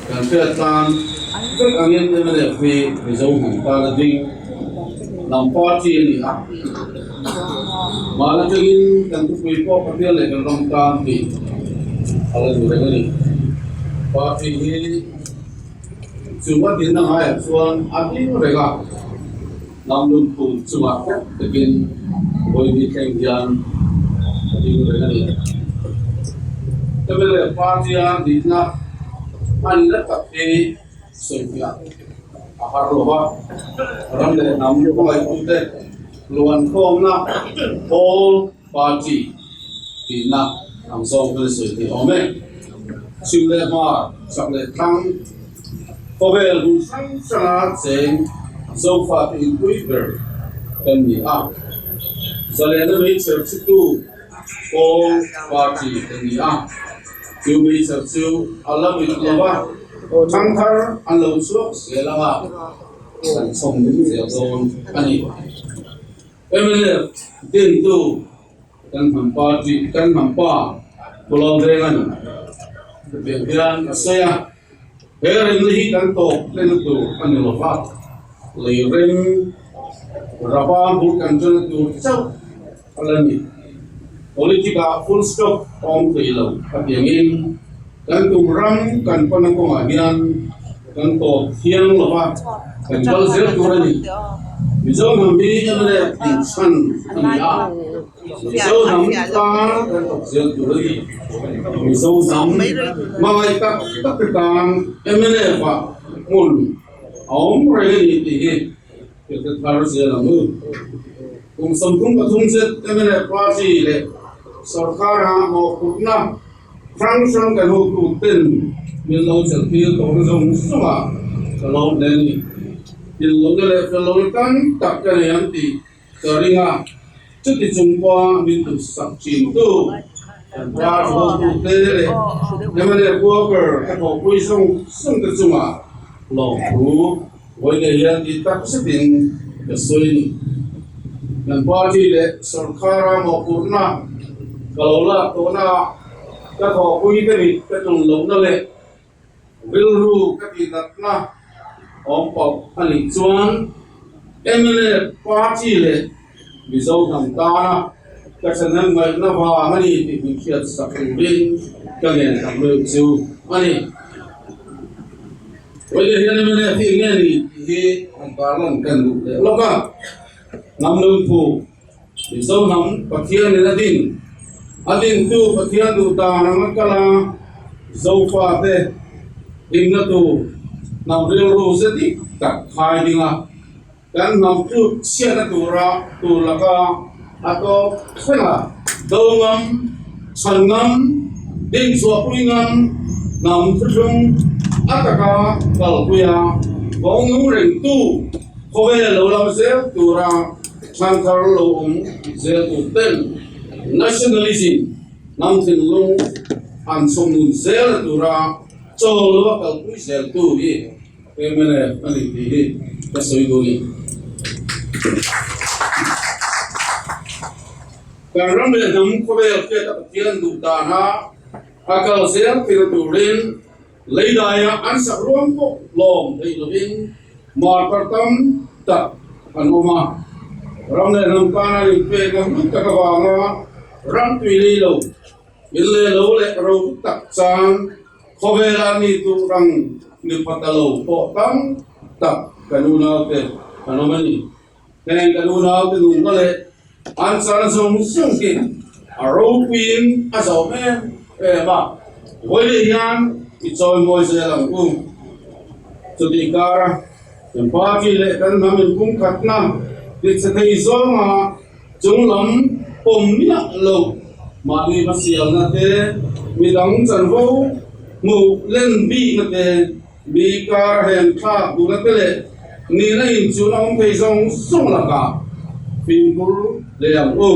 Kan hriat tan vek angin mnf hi Mizo hnam tana ding hnam party a ni a. Mahni atangin kan thupui pawh Pathian leh kan ram tan tih a la ni reng a ni. Party hi chung a dinna ngaiah chuan a ding reng a, hnam lungphum chungah khat takin vawiin thleng hian a ding reng a ni. Mnf party-a dihna a nihna tak hi sawifiah a har lo va, ram leh hnam hmangaihtu te luankhawmna pawl party tihna ang zawng kan sawi thei awm e. Chhim leh hmar, chak leh thlang, khawvel hmun hrang hranga cheng Zofate inpui ber kan ni a. Zalena meichher chhitu pawl party kan ni a. Chu meichher chu a la mit lo va, thangthar an lo chhuak zel ang a, kan chhawm zel dawn a ni. Mnf dintu kan hnam party kan hnam pa Pu Laldenga'n hetiang hian a sawi a, He remna hi kan tawp hlen tur a ni lo va, lei rem rapa bul kan ṭana tur chauh a la ni. Politic ah full stop awm thei lo a tiangin kan tum ram kan pana kawngah hian kan tawp thiang lo va, kan kal zel tur a ni. Mizo hnam hi mla tihchhan a ni a, Mizo hnam tan kan tawp zel tur a ni. Mizo hnam hmangaih tak tak te tan mnf ah hmun a awm reng a ni tih hi Ka thar zel ang u. Kum 33 zet mnf party leh sorkara mawhphurhna hrang hrang kan hotu ten min lo chelhtir tawhna zawng zawngah ka lawm hle a ni. Inlawmna leh fellohna tam tak ka nei ang tih ka ring a, chuti chung pawha min duhsak thintu kan party hotu te leh mnf worker ka thawhpui zawng zawng te chungah lawmthu Vawiin hian tih tak zetin ka sawi a ni. Kan party leh sorkara mawhphurhna ka lo lak tawhna ah ka thawhpui te nih ka tum lohna leh rilru ka tihnatna awm pawh a nih chuan mla party leh Mizo hnam tana ka thahnem ngaihna vang a ni tih min hriat sak turin ka ngen tak meuh chu a ni. Vawiin hian mnf hi eng nge ni tih hi han tarlan kan duh leh lawk a. Hnam lungphu, Mizo hnam Pathianin a din, a dintu Pathian duh dan anga kal a, Zofate hlimna tur hnam rilru ze dik tak khai ding a. Kan hnam tluk chhiatna tura tur laka a tawp thleng a, do ngam, chhan ngam, dinchhuahpui ngam, hnam thuthlung a taka kalpui a, vawng nung rengtu khawvel lo lam zel tura thlanthar lo awm zel tur ten nationalism hnam thinlung an chhawmnun zelna tura chawl lo a kalpui zeltu hi Mnf a ni tih hi ka sawi duh a ni. Kan ram leh hnam khawvel hriata Pathian duh dana a kal zel thil turin lei daia an sak ruang pawh hlawm theih lovin martar tam tak an awm a. Ram leh hnam tana inpekna hlu tak avanga ram tui lei lo, in leh lo leh ro tak chan Khawvela mi tur ang ni phat a lo pawh tam tak kan unaute an awm a ni. Heng kan unaute nunna leh an char zawng zawng hi a ropuiin a zawm em em a, vawiin hian i chawimawi zel ang u. Chutih kara kan party leh kan hnam inpumkhatna tihchhe thei zawnga Chunglam pawm miah lo mahni hmasialna te, midang chanvo hmuh len bikna te, mi kar hen thlak duhna te leh nihna inchun a awm thei zawng zawng lakah fimkhur hle ang u.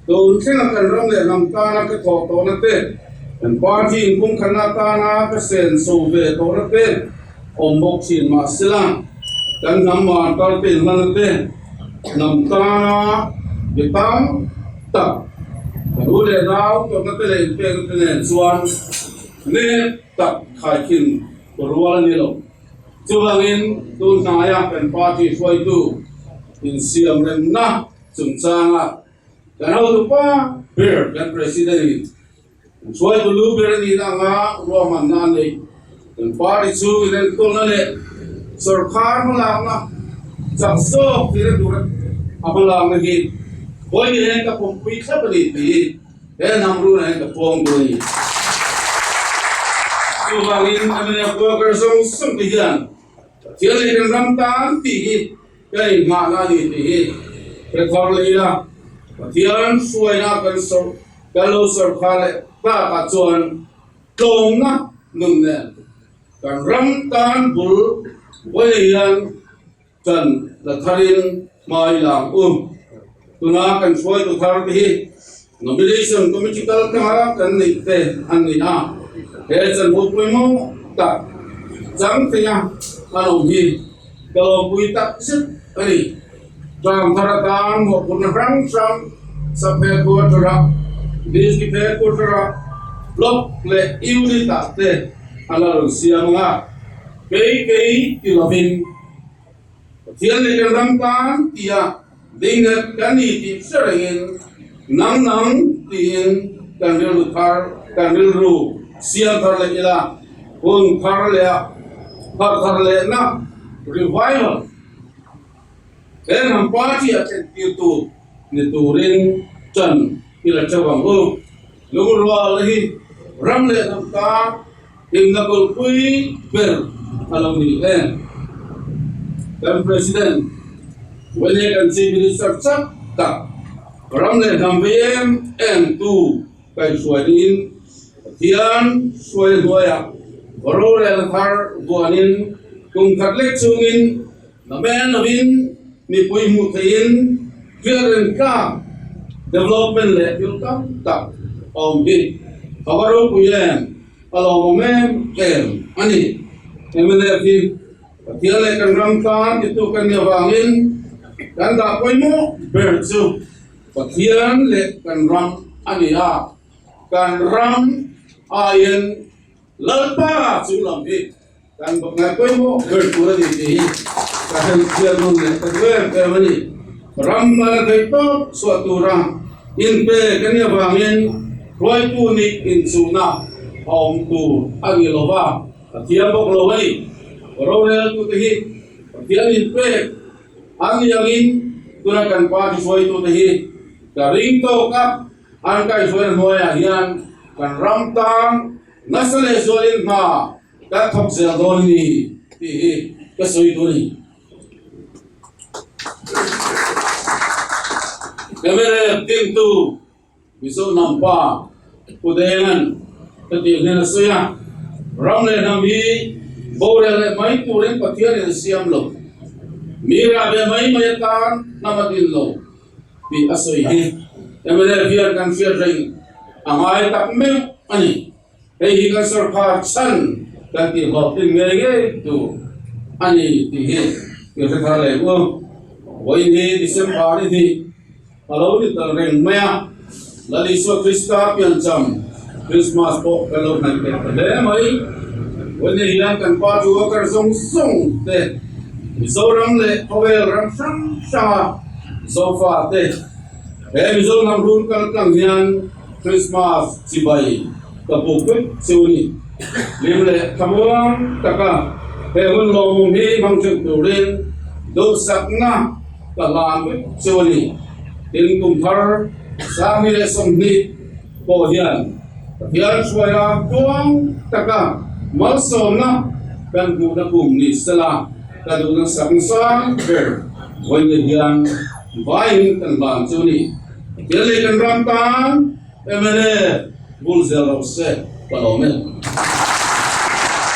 Tun thlenga kan ram leh hnam tana ka thawh tawhna te, kan party inpumkhatna atana ka senso ve tawhna te awm bawk thin mahsela kan hnam man kal te inhlanna te, Hnam tana mi tam tak kan u leh nau tawrhna te leh inpekna te nen chuan nep tak khaikhin Rual a ni lo. Chuvangin tun hnaia kan party hruaitu insiamremna chungchanga kan hotupa ber kan President-in kan hruaitu lu ber a nihna anga ruahmanna a neih. Kan party chu inenkawlna leh sawrkhar hmalakna chak zawk tir a tur a hmalakna hi vawi hian ka pawmpui thlap a ni tih He hnam runah hian ka puang tur a ni. Chuvangin mnf worker zawng zawng te hian Pathian leh kan ram tan tih hi kan inghahna a ni tih hi hre thar leh ila, Pathian hruaina kan sawrh kan lo sawrkhar leh takah chuan tlawmna nun nen kan ram tan bul vawi hian Chan la tharin hmai lang u. Tuna kan hruaitu thar te hi Nomination Committee kal tanga kan neih te an ni a, he chanvo pawimawh tak chang theia an awm hi ka lawmpui tak zet a ni. Tlang thar atan mawhphurhna hrang hrang Sub-Headquarter-ah, District Headquarter-ah, Block leh Unit-ah te an la rawn siam ang a. Kei kei ti lovin Pathian leh kan ram tan tia dingnet kan ni tih hre rengin nang nang tiin kan rilru thar kan rilru siam thar leh ila hun thar leh a harh thar lehna revival he hnam party a thlen tirtu ni turin ṭan i la ṭeuh ang u. Lungrual hi ram leh hnam tan Hlimna kulhpui ber a lo ni em? Kan President, Wene kan Chief Minister chak tak, ram leh hnam vei em em tu kaihhruaiin Pathian hruai hnuaiah rorel thar vuanin kum khat lek chungin namen lovin mipui hmuh theihin thil rintlak development leh thil tam tak a awm hi a va ropui em? A lawmawm em em a ni. Mnf hi Pathian leh kan ram tan titu kan nih avangin kan dah pawimawh ber chu Pathian leh kan ram a ni a, kan ram aiin Lalpa chunglam hi kan ngaih pawimawh ber tur a ni tih hi ka hrilhfiah nun leh ta duh em em a ni. Ram tana theih tawp chhuah tura inpe ka nih avangin hruaitu nih inchuhna a awm tur a ni lo va, ka thiam bawk lo a ni. Roreltute hi Pathian inpek an ni angin tuna kan party hruaitute hi ka ring tawk a, an kaihhruaina hnuaiah hian kan ram tan nasa leh zualin hna kan thawk zel dawn a ni tih hi ka sawi duh a ni. Mnf dingtu Mizo hnam pa Pu Denga'n ka tih hnen a sawi a, ram leh hnam hi borel leh mai turin Pathianin a siam lo, mi rah ve mai mai atan hnam a din lo tih a sawi hi mnf hian kan hriat reng a ngai tak meuh a ni. Hei hi kan sawrkar chhan kan tih hlawhtlin ngei ngei tur a ni tih hi i hre thar leh u. Vawiin hi December ni hnih a lo ni tal reng mai a, Lal Isua Krista piancham Christmas pawh kan lo hnaih leh ta hle mai. Vawiin hian kan pa chu worker zawng zawng te, Mizoram leh khawvel ram hrang hranga Zofa te he Mizo hnam run kal tlang hian Christmas chibai ka buk vek chu ni. Hlim leh thlamuang taka he hun lawmawm hi hmang ṭeuh turin duhsakna ka hlan vek chu a ni. Tin, kum thar 2020 pawh hian Pathian hruaia tluang taka malsawmna kan hmuhna kum ni sela ka duhna sang sang ber vawiin hian vaiin kan hlan chu a ni. Pathian leh kan ram tan mla bul zel rawh se ka lawm e.